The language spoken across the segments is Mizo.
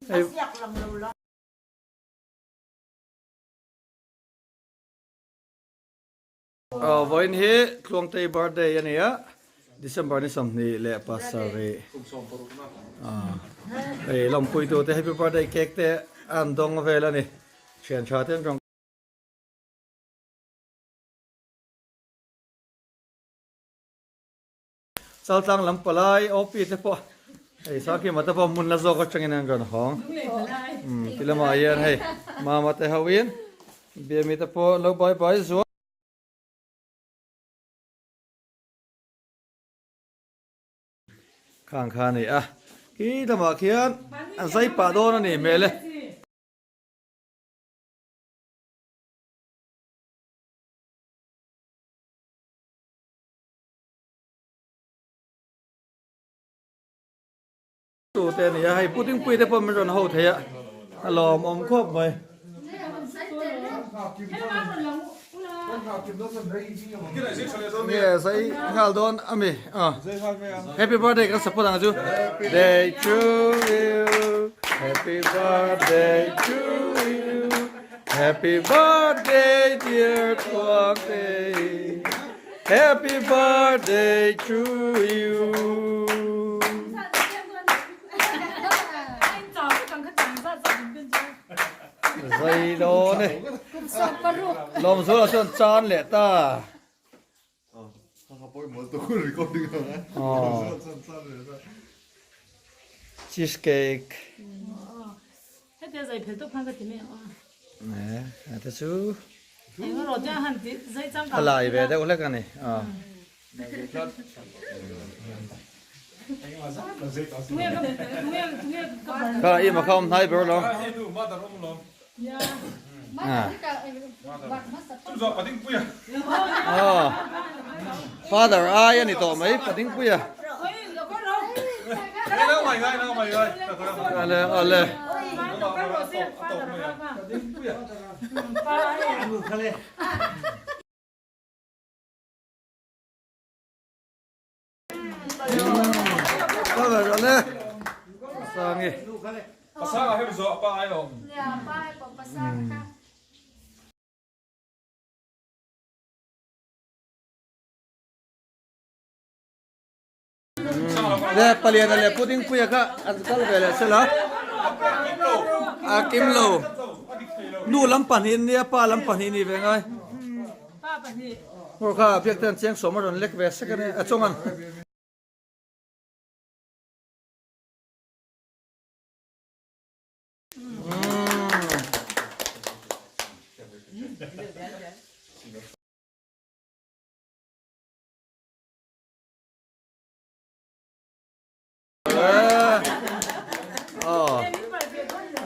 Vawiin hi Tluangtei birthday a ni a, December ni 27 hei lawmpuitu te happy birthday cake te an dawng vel a ni, thian tha te an rawn Chaltlang lam palai OP te pawh hei Sangkima te pawh hmun la zawk atangin an rawn hawng. Ti lamah hian hei Mama te ho in Biami te pawh lo bai bai zual. Khang kha a ni a, khi lamah khian a zai pah dawn a ni hmel e. Tu te a ni a, hei pudding pui te pawh min rawn ho thei a, a lawmawm khawp mai. Nge zai nghal dawn a mi a, happy birthday kan support ang chu. Day to you, happy birthday to you, happy birthday dear Tluangtei. Happy birthday to you. Zai dawn e. Lawm zuala chuan chan leh ta. Cheese cake. Nè, te chu a lai ve deuh hlek a ni. Kha i ma kha awm hnai ber lo. Father ai a ni tawh mai Padingpuia. Ale ale. Father ale. Sangi. Pasanga hem zo pa ai om. Le palian leh pudding puia kha an kal ve leh sela a kim lo nu lam pahnih nia pa lam pahnih ni ve ngai hur kha biak ten chiang sawm a rawn lek ve sek a ni a chungan.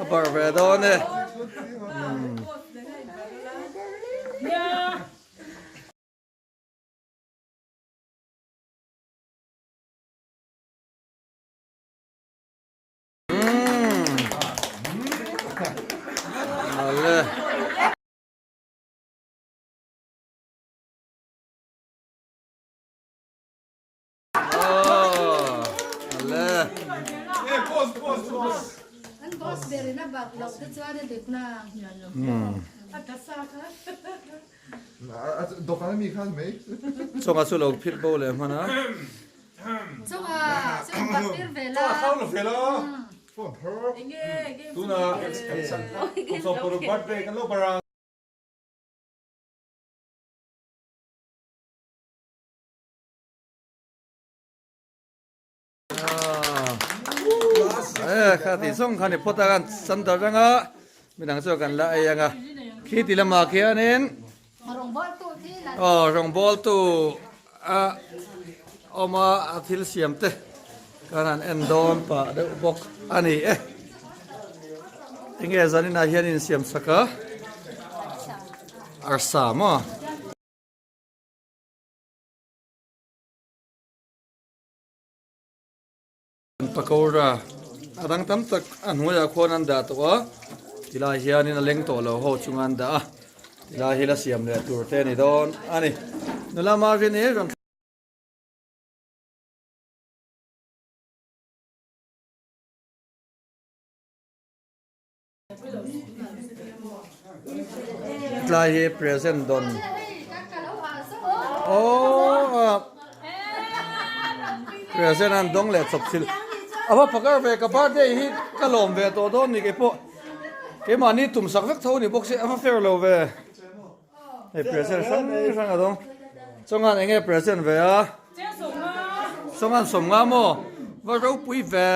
A bar ve dawn e. Ale. An boss ber in a bak loh te chuan a dik na. Chunga chu lo phit bo leh hman a. Chunga chu in bak tir ve la. Tuna birthday kan lo bara. Kha tih zawng kha ni phawt a kan chan dar anga midang chu kan la ei anga khi ti lamah khianin aw rawngbawl tu a awm a a thil siam te kan han en dawn pah deuh bawk a ni e enge zaninah hian insiam sak a arsa maw. Pakora a dang tam tak a hnuaiah khuan an dah tawh a tilai hianin a leng tawh lo ho chunga an dah a tilai hi la siam leh tur te a ni dawn a ni nula Marvin hi rawn Tlai hi present dawn. Aww present an dawng leh chawp thil. A va phakar ve ka birthday hi ka lawm ve tawh dawn ni keipawh. Keimahni tum sak vek tho ni bawk si a va fair lo ve. Hei present hrang hrang a dawng. Chawngan eng nge present ve a? Chawngan sawmnga maw? Va ropui ve.